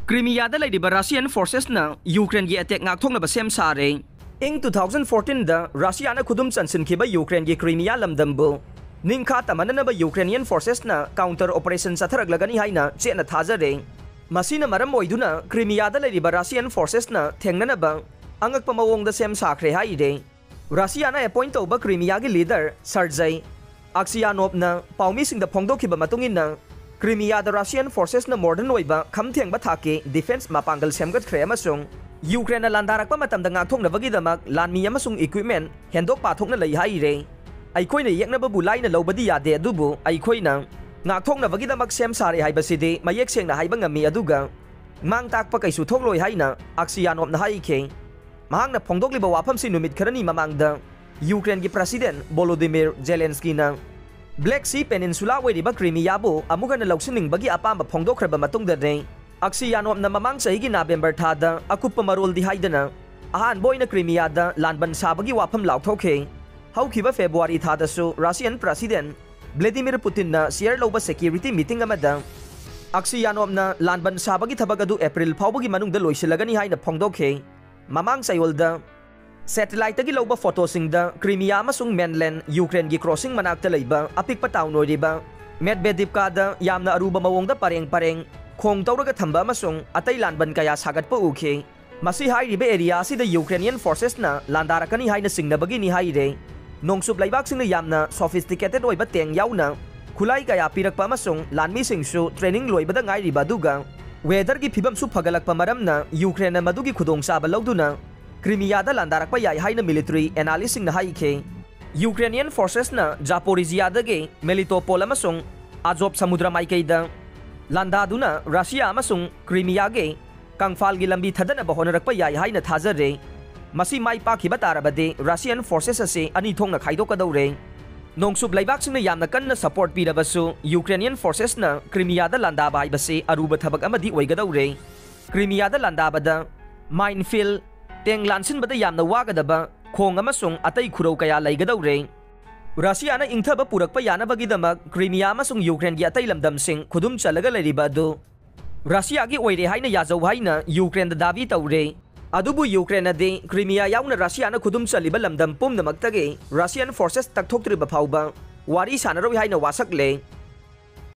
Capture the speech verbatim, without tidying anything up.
ꯀ꯭ꯔꯤꯃꯤꯌꯥꯗ ꯂꯩꯔꯤꯕ ꯔꯁꯤꯌꯥꯟ ꯐꯣꯔꯁꯦꯁꯅ ꯌꯨꯀ꯭ꯔꯦꯟꯒꯤ ꯑꯦꯇꯦꯛ ꯉꯥꯛꯊꯣꯛꯅꯕ ꯁꯦꯝ ꯁꯥꯔꯦ꯫ ꯏꯪ ꯇꯨ ꯊꯥꯎꯖꯟ ꯐꯣꯔꯇꯤꯟꯗ ꯔꯁꯤꯌꯥꯅ ꯈꯨꯗꯨꯝ ꯆꯟꯁꯤꯟꯈꯤꯕ ꯌꯨꯀ꯭ꯔꯦꯟꯒꯤ ꯀ꯭ꯔꯤꯃꯤꯌꯥ ꯂꯝꯗꯝꯕꯨ ꯅꯤꯡꯈꯥ ꯇꯝꯍꯟꯅꯅꯕ ꯌꯨꯀ꯭ꯔꯦꯅꯤꯌꯟ ꯐꯣꯔꯁꯦꯁꯅ ꯀꯥꯎꯟꯇꯔ ꯑꯣꯄꯔꯦꯁꯟ ꯆꯠꯊꯔꯛꯂꯒꯅꯤ ꯍꯥꯏꯅ ꯆꯦꯠꯅ ꯊꯥꯖꯔꯦ꯫ ꯃꯁꯤꯅ ꯃꯔꯝ ꯑꯣꯏꯗꯨꯅ ꯀ꯭ꯔꯤꯃꯤꯌꯥꯗ ꯂꯩꯔꯤꯕ ꯔꯁꯤꯌꯥꯟ ꯐꯣꯔꯁꯦꯁꯅ ꯊꯦꯡꯅꯅꯕ ꯑꯉꯛꯄ ꯃꯑꯣꯡꯗ ꯁꯦꯝ ꯁꯥꯈ꯭ꯔꯦ ꯍꯥꯏꯔꯦ꯫ ꯔꯁꯤꯌꯥꯅ ꯑꯦꯄꯣꯏꯟ ꯇꯧꯕ ꯀ꯭ꯔꯤꯃꯤꯌꯥꯒꯤ ꯂꯤꯗꯔ ꯁꯔꯖꯩ ꯑꯛꯁꯤꯌꯥꯅꯣꯞꯅ ꯄꯥꯎꯃꯤꯁꯤꯡꯗ ꯐꯣꯡꯗꯣꯛꯈꯤꯕ ꯃꯇꯨꯡ ꯏꯟꯅ, ꯀ꯭ꯔꯤꯃꯤꯌꯥꯗ ꯔꯁꯤꯌꯥꯟ ꯐꯣꯔꯁꯦꯁꯅ ꯃꯣꯗꯔꯟ ꯑꯣꯏꯕ ꯈꯝ ꯊꯦꯡꯕ ꯊꯥꯛꯀꯤ ꯗꯤꯐꯦꯟꯁ ꯃꯄꯥꯡꯒꯜ ꯁꯦꯝꯒꯠꯈ꯭ꯔꯦ ꯑꯃꯁꯨꯡ ꯌꯨꯀ꯭ꯔꯦꯟꯅ ꯂꯥꯟꯗꯥꯔꯛꯄ ꯃꯇꯝꯗ ꯉꯥꯛꯊꯣꯛꯅꯕꯒꯤꯗꯃꯛ ꯂꯥꯟꯃꯤ ꯑꯃꯁꯨꯡ ꯏꯀ꯭ꯋꯤꯞꯃꯦꯟ ꯍꯦꯟꯗꯣꯛ ꯄꯥꯊꯣꯛꯅ ꯂꯩ ꯍꯥꯏꯔꯦ꯫ "ꯑꯩꯈꯣꯏꯅ ꯌꯦꯛꯅꯕꯕꯨ ꯂꯥꯏꯅ ꯂꯧꯕꯗꯤ ꯌꯥꯗꯦ, ꯑꯗꯨꯕꯨ ꯑꯩꯈꯣꯏꯅ ꯉꯥꯛꯊꯣꯛꯅꯕꯒꯤꯗꯃꯛ ꯁꯦꯝ ꯁꯥꯔꯦ ꯍꯥꯏꯕꯁꯤꯗꯤ ꯃꯌꯦꯛ ꯁꯦꯡꯅ ꯍꯥꯏꯕ ꯉꯝꯃꯤ, ꯑꯗꯨꯒ ꯃꯥꯡ ꯇꯥꯛꯄ ꯀꯩꯁꯨ ꯊꯣꯛꯂꯣꯏ" ꯍꯥꯏꯅ ꯑꯛꯁꯤꯌꯥꯅꯣꯞꯅ ꯍꯥꯏꯈꯤ꯫ ꯃꯍꯥꯛꯅ ꯐꯣꯡꯗꯣꯛꯂꯤꯕ ꯋꯥꯐꯝꯁꯤ ꯅꯨꯃꯤꯠ ꯈꯔꯅꯤ ꯃꯃꯥꯡꯗ ꯌꯨꯀ꯭ꯔꯦꯟꯒꯤ ꯄ꯭ꯔꯁꯤꯗꯦꯟ ꯚꯣꯂꯣꯗꯤꯃꯤꯔ ꯖꯦꯂꯦꯟꯁꯀꯤꯅ ꯕ꯭ꯂꯦꯛ ꯁꯤ ꯄꯦꯅꯤꯟꯁꯨꯂꯥ ꯑꯣꯏꯔꯤꯕ ꯀ꯭ꯔꯤꯃꯤꯌꯥꯕꯨ ꯑꯃꯨꯛ ꯍꯟꯅ ꯂꯧꯁꯤꯟꯅꯤꯡꯕꯒꯤ ꯑꯄꯥꯝꯕ ꯐꯣꯡꯗꯣꯛꯈ꯭ꯔꯕ ꯃꯇꯨꯡꯗꯅꯤ꯫ ꯑꯛꯁꯤꯌꯥꯅꯣꯞꯅ ꯃꯃꯥꯡ ꯆꯍꯤꯒꯤ ꯅꯕꯦꯝꯕꯔ ꯊꯥꯗ ꯑꯀꯨꯞꯄ ꯃꯔꯣꯜꯗꯤ ꯍꯥꯏꯗꯅ ꯑꯍꯥꯟꯕ ꯑꯣꯏꯅ ꯀ꯭ꯔꯤꯃꯤꯌꯥꯗ ꯂꯥꯟꯕꯟ ꯁꯥꯕꯒꯤ ꯋꯥꯐꯝ ꯂꯥꯎꯊꯣꯛꯈꯤ꯫ ꯍꯧꯈꯤꯕ ꯐꯦꯕ꯭ꯔꯨꯋꯥꯔꯤ ꯊꯥꯗꯁꯨ ꯔꯁꯤꯌꯟ ꯄ꯭ꯔꯁꯤꯗꯦꯟ ꯚ꯭ꯂꯦꯗꯤꯃꯤꯔ ꯄꯨꯇꯤꯟꯅ ꯁꯤꯌꯔ ꯂꯧꯕ ꯁꯦꯀ꯭ꯌꯨꯔꯤꯇꯤ ꯃꯤꯇꯤꯡ ꯑꯃꯗ ꯑꯛꯁꯤꯌꯥꯅꯣꯞꯅ ꯂꯥꯟꯕꯟ ꯁꯥꯕꯒꯤ ꯊꯕꯛ ꯑꯗꯨ ꯑꯦꯄ꯭ꯔꯤꯜ ꯐꯥꯎꯕꯒꯤ ꯃꯅꯨꯡꯗ ꯂꯣꯏꯁꯤꯜꯂꯒꯅꯤ ꯍꯥꯏꯅ ꯐꯣꯡꯗꯣꯛꯈꯤ꯫ ꯃꯃꯥꯡ ꯆꯌꯣꯜꯗ ꯁꯦꯇꯦꯂꯥꯏꯠꯇꯒꯤ ꯂꯧꯕ ꯐꯣꯇꯣꯁꯤꯡꯗ ꯀ꯭ꯔꯤꯃꯤꯌꯥ ꯑꯃꯁꯨꯡ ꯃꯦꯟꯂꯦꯟ ꯌꯨꯀ꯭ꯔꯦꯟꯒꯤ ꯀ꯭ꯔꯣꯁꯤꯡ ꯃꯅꯥꯛꯇ ꯂꯩꯕ ꯑꯄꯤꯛꯄ ꯇꯥꯎꯟ ꯑꯣꯏꯔꯤꯕ ꯃꯦꯗꯚꯦꯗꯤꯞꯀꯥꯗ ꯌꯥꯝꯅ ꯑꯔꯨꯕ ꯃꯑꯣꯡꯗ ꯄꯔꯦꯡ ꯄꯔꯦꯡ ꯈꯣꯡ ꯇꯧꯔꯒ ꯊꯝꯕ ꯑꯃꯁꯨꯡ ꯑꯇꯩ ꯂꯥꯟꯕꯟ ꯀꯌꯥ ꯁꯥꯒꯠꯄ ꯎꯈꯤ꯫ ꯃꯁꯤ ꯍꯥꯏꯔꯤꯕ ꯑꯦꯔꯤꯌꯥ ꯑꯁꯤꯗ ꯌꯨꯀ꯭ꯔꯦꯅꯤꯌꯟ ꯐꯣꯔꯁꯦꯁꯅ ꯂꯥꯟꯗꯥꯔꯛꯀꯅꯤ ꯍꯥꯏꯅ ꯆꯤꯡꯅꯕꯒꯤꯅꯤ ꯍꯥꯏꯔꯦ꯫ ꯅꯣꯡꯆꯨꯞ ꯂꯩꯕꯥꯛꯁꯤꯡꯅ ꯌꯥꯝꯅ ꯁꯣꯐꯤꯁꯇꯤꯀꯦꯇꯦꯗ ꯑꯣꯏꯕ ꯇꯦꯡ ꯌꯥꯎꯅ ꯈꯨꯠꯂꯥꯏ ꯀꯌꯥ ꯄꯤꯔꯛꯄ ꯑꯃꯁꯨꯡ ꯂꯥꯟꯃꯤꯁꯤꯡꯁꯨ ꯇ꯭ꯔꯦꯅꯤꯡ ꯂꯣꯏꯕꯗ ꯉꯥꯏꯔꯤꯕ ꯑꯗꯨꯒ ꯋꯦꯗꯔꯒꯤ ꯐꯤꯕꯝꯁꯨ ꯐꯒꯠꯂꯛꯄ ꯃꯔꯝꯅ ꯌꯨꯀ꯭ꯔꯦꯟꯅ ꯃꯗꯨꯒꯤ ꯈꯨꯗꯣꯡꯆꯥꯕ ꯂꯧꯗꯨꯅ ꯀ꯭ꯔꯤꯃꯤꯌꯥꯗ ꯂꯥꯟꯗꯥꯔꯛꯄ ꯌꯥꯏ ꯍꯥꯏꯅ ꯃꯤꯂꯤꯇꯔꯤ ꯑꯦꯅꯥꯂꯤꯁꯁꯤꯡꯅ ꯍꯥꯏꯈꯤ꯫ ꯌꯨꯀ꯭ꯔꯦꯅꯤꯌꯟ ꯐꯣꯔꯁꯦꯁꯅ ꯖꯥꯄꯣꯔꯤꯖꯤꯌꯥꯗꯒꯤ ꯃꯦꯂꯤꯇꯣꯄꯣꯜ ꯑꯃꯁꯨꯡ ꯑꯖꯣꯞ ꯁꯃꯨꯗ꯭ꯔ ꯃꯥꯏꯀꯩꯗ ꯂꯥꯟꯗꯥꯗꯨꯅ ꯔꯁꯤꯌꯥ ꯑꯃꯁꯨꯡ ꯀ꯭ꯔꯤꯃꯤꯌꯥꯒꯤ ꯀꯪꯐꯥꯜꯒꯤ ꯂꯝꯕꯤ ꯊꯗꯅꯕ ꯍꯣꯠꯅꯔꯛꯄ ꯌꯥꯏ ꯍꯥꯏꯅ ꯊꯥꯖꯔꯦ꯫ ꯃꯁꯤ ꯃꯥꯏ ꯄꯥꯛꯈꯤꯕ ꯇꯥꯔꯕꯗꯤ ꯔꯁꯤꯌꯟ ꯐꯣꯔꯁꯦꯁ ꯑꯁꯤ ꯑꯅꯤ ꯊꯣꯛꯅ ꯈꯥꯏꯗꯣꯛꯀꯗꯧꯔꯦ꯫ ꯅꯣꯡꯆꯨꯞ ꯂꯩꯕꯥꯛꯁꯤꯡꯅ ꯌꯥꯝꯅ ꯀꯟꯅ ꯁꯄꯣꯔꯠ ꯄꯤꯔꯕꯁꯨ, ꯌꯨꯀ꯭ꯔꯦꯅꯤꯌꯟ ꯐꯣꯔꯁꯦꯁꯅ ꯀ꯭ꯔꯤꯃꯤꯌꯥꯗ ꯂꯥꯟꯗꯥꯕ ꯍꯥꯏꯕꯁꯤ ꯑꯔꯨꯕ ꯊꯕꯛ ꯑꯃꯗꯤ ꯑꯣꯏꯒꯗꯧꯔꯦ꯫ ꯀ꯭ꯔꯤꯃꯤꯌꯥꯗ ꯂꯥꯟꯗꯥꯕꯗ ꯃꯥꯏꯟꯐꯤꯜ, ꯇꯦꯡ ꯂꯥꯟꯁꯤꯟꯕꯗ ꯌꯥꯝꯅ ꯋꯥꯒꯗꯕ ꯈꯣꯡ ꯑꯃꯁꯨꯡ ꯑꯇꯩ ꯈꯨꯔꯧ ꯀꯌꯥ ꯂꯩꯒꯗꯧꯔꯦ꯫ ꯔꯁꯤꯌꯥꯅ ꯏꯪꯊꯕ ꯄꯨꯔꯛꯄ ꯌꯥꯅꯕꯒꯤꯗꯃꯛ ꯀ꯭ꯔꯤꯃꯤꯌꯥ ꯑꯃꯁꯨꯡ ꯌꯨꯀ꯭ꯔꯦꯟꯒꯤ ꯑꯇꯩ ꯂꯝꯗꯝꯁꯤꯡ ꯈꯨꯗꯨꯝ ꯆꯜꯂꯒ ꯂꯩꯔꯤꯕ ꯑꯗꯨ ꯔꯁꯤꯌꯥꯒꯤ ꯑꯣꯏꯔꯦ ꯍꯥꯏꯅ ꯌꯥꯖꯧ ꯍꯥꯏꯅ ꯌꯨꯀ꯭ꯔꯦꯟꯗ ꯗꯥꯕꯤ ꯇꯧꯔꯦ꯫ ꯑꯗꯨꯕꯨ ꯌꯨꯀ꯭ꯔꯦꯟꯅꯗꯤ ꯀ꯭ꯔꯤꯃꯤꯌꯥ ꯌꯥꯎꯅ ꯔꯁꯤꯌꯥꯅ ꯈꯨꯗꯨꯝ ꯆꯜꯂꯤꯕ ꯂꯝꯗꯝ ꯄꯨꯝꯅꯃꯛꯇꯒꯤ ꯔꯁꯤꯌꯥꯟ ꯐꯣꯔꯁꯦꯁ ꯇꯛꯊꯣꯛꯇ꯭ꯔꯤꯕ ꯐꯥꯎꯕ ꯋꯥꯔꯤ ꯁꯥꯟꯅꯔꯣꯏ ꯍꯥꯏꯅ ꯋꯥꯁꯛꯂꯦ꯫